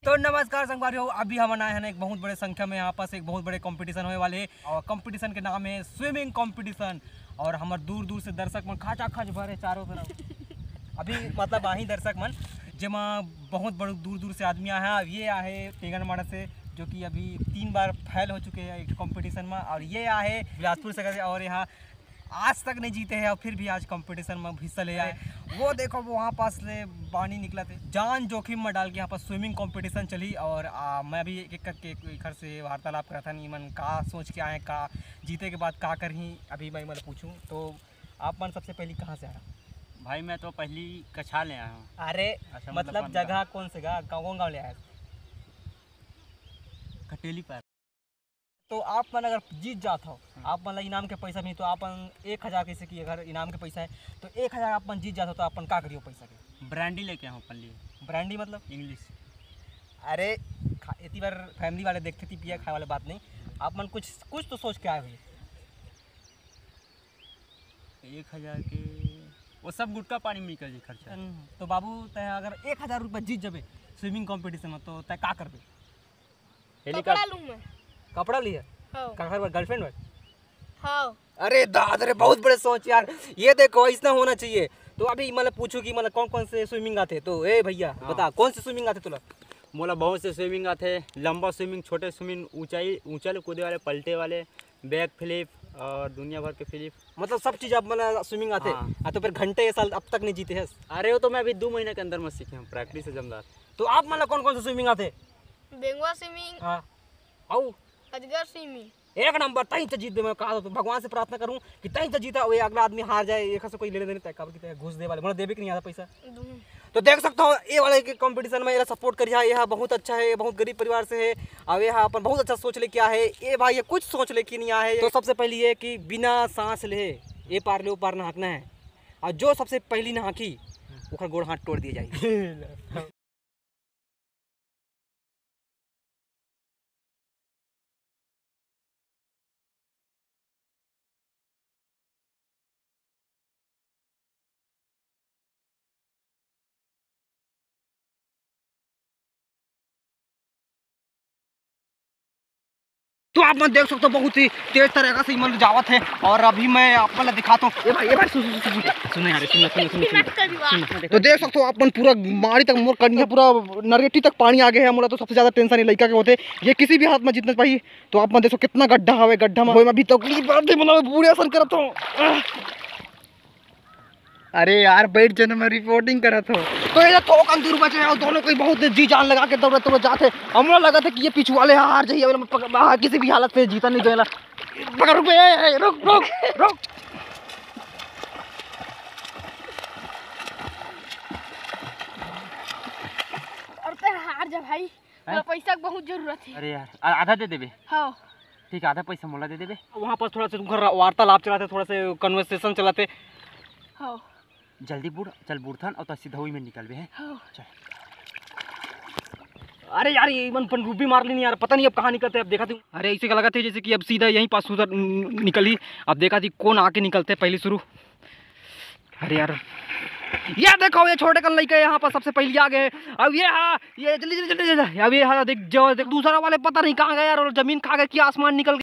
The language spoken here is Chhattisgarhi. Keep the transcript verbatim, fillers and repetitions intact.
तो नमस्कार संगवारी हो, अभी हमन आए हैं एक बहुत बड़े संख्या में, यहाँ पास एक बहुत बड़े कंपटीशन होने वाले हे और कंपटीशन के नाम है स्विमिंग कंपटीशन। और हमर दूर दूर से दर्शक मन खाचा खच भरे चारों तरफ। अभी मतलब आही दर्शक मन, जेमा बहुत बड़े दूर दूर से आदमी आए हैं। अब ये आहे टेंगनमाड़ा से, जो कि अभी तीन बार फेल हो चुके हैं एक कंपटीशन में, और ये आहे बिलासपुर से, और यहाँ आज तक नहीं जीते हैं और फिर भी आज कंपटीशन में हिस्सा ले आए। वो देखो, वो वहाँ पास ले पानी निकला थे, जान जोखिम में डाल के यहाँ पर स्विमिंग कंपटीशन चली। और आ, मैं भी एक एक करके एक घर से वार्तालाप करा था, नहीं मन का सोच के आए, का जीते के बाद का करही, अभी मैं मतलब पूछूँ। तो आप मन सबसे पहली कहाँ से आया? भाई, मैं तो पहली कछा ले आया हूँ। अरे, अच्छा, मतलब मतलब कौन जगह गाँव? कौन से गाँव, गाँव, कौन गाँव ले आया? कटेली पार। तो आप मन अगर जीत जात हो, हम्म। आप मन ला इनाम के पैसा मिली, तो आप मन एक हजार, कैसे कि अगर इनाम के पैसा है, तो एक हजार आप मन जीत जात हो, तो आप मन का करियो पैसा के? ब्रांडी लेके आऊँ अपन लिए। ब्रांडी मतलब? इंग्लिश। अरे, खा-, इतनी बार फैमिली वाले देखते थी, पिया खाए वाले बात नहीं। आप मन कुछ, कुछ तो सोच के आए हुए। एक हजार के वो सब गुटखा पानी में निकल जाए खर्चा। हम्म, तो बाबू, तय अगर एक हजार रुपया जीत जाबे स्विमिंग कंपटीशन में, तो तय का करबे? हेलीकॉप्टर। कपड़ा लूँ मैं। कपड़ा लिए? हाँ। काकर बर, गर्लफ्रेंड बर? हाँ। अरे दादा रे, बहुत बड़े सोच यार। ये देखो, ऐसा होना चाहिए। तो अभी मतलब पूछू कि मतलब कौन कौन से स्विमिंग आते, तो ए भैया, हाँ। बता, कौन से स्विमिंग आते तोला? मोला बहुत से स्विमिंग आते, लंबा स्विमिंग, छोटे स्विमिंग, ऊंचाई, ऊंचा ले कूदे वाले, पलटे वाले, बैक फ्लिप और दुनिया भर के फ्लिप। मतलब सब चीज आप मतलब स्विमिंग आते? हाँ। आ, तो फिर घंटे ये साल अब तक नहीं जीते है? अरे, वो तो मैं अभी दो महीने के अंदर में सीखे हूँ, प्रैक्टिस है जमदार। तो आप मतलब कौन कौन से स्विमिंग आते? बेंगवा स्विमिंग। हाँ। आओ। अजगर स्विमिंग। एक नंबर, तहीं तो जीत दे। मैं कहा तो भगवान से प्रार्थना करूँ कि तहीं तो जीता, वो अगला आदमी हार जाए, एक से कोई लेने देने तय, काबर कि तय घूस दे वाले, मोला देबे कि नहीं आता पैसा। दूँ। तो देख सकते हो, ये वाले के कंपटीशन में एला सपोर्ट करिहा, ये बहुत अच्छा है, ये बहुत गरीब परिवार से है, और ये अपन बहुत अच्छा सोच लेके आए है। ये भाई, ये कुछ सोच लेके नहीं आए है। तो सबसे पहले ये कि बिना सांस ले ये पार ले वो पार नहाकना है, और जो सबसे पहली नहाकी, ओकर गोड़ हाथ तोड़ दिए जाए। तो आप मन देख सकते हो, बहुत ही तेज तरीका से इमन जावत है। और अभी मैं आप मन ला दिखाता हूँ। ए भाई, ए भाई, सुन, सुन, सुन, सुन। सुन यार, सुन, सुन, सुन, सुन, सुन। तो देख सकते हो आप मन, पूरा माड़ी तक मोर कनिया, पूरा नरेटी तक पानी आ गया है। मोला तो सबसे ज्यादा टेंशन ये लइका के होते, ये किसी भी हालत में जीतना चाहिए। तो आप मन देखो कितना गड्ढा हवे, गड्ढा में होए में भी तकलीफ आथे, मतलब बूढ़े असन करत हो। अरे यार, बैठ जाना, मैं रिपोर्टिंग करत हो। तो ये थोकन दूर बचे हैं, दोनों कोई बहुत जी जान लगा के दौड़त दौड़त जात है। हमला लगा था कि ये पीछू वाले हार जाइए, अब मैं पकड़, हाँ, किसी भी हालत से जीता नहीं जाएला। पकड़, रुक बे, ए, ए, रुक, रुक, रुक। और ते हार जा भाई, हैं? मोला पैसा के बहुत जरूरत है। अरे यार, आ-, आधा दे देबे। हाँ। ठीक है, आधा पैसा मोला दे देबे। वहाँ पास थोड़ा सा उनकर वार्तालाप चलाते, थोड़ा से कन्वर्सेशन चलाते। हाँ। जल्दी बूढ़, चल बूढ़थन, और तो सीधा वही में निकलबे है। हाँ। चल। अरे यार, ये मन पनडुब्बी मार लेनी यार, पता नहीं अब कहाँ निकलते, अब देखा थी। अरे, ऐसे का लगा थे जैसे कि अब सीधा यहीं पास उधर न-, निकली। अब देखा थी कौन आके निकलते पहले शुरू। अरे यार, ये देखो, ये छोटे कन लइका यहाँ पर सबसे पहले आ गए। अब ये, हाँ, ये जल्दी, जल्दी, जल्दी, जल्दी। अब ये, हाँ, देख, जो, देख, दूसरा वाले पता नहीं कहाँ गए यार, और जमीन खा गए कि आसमान निकल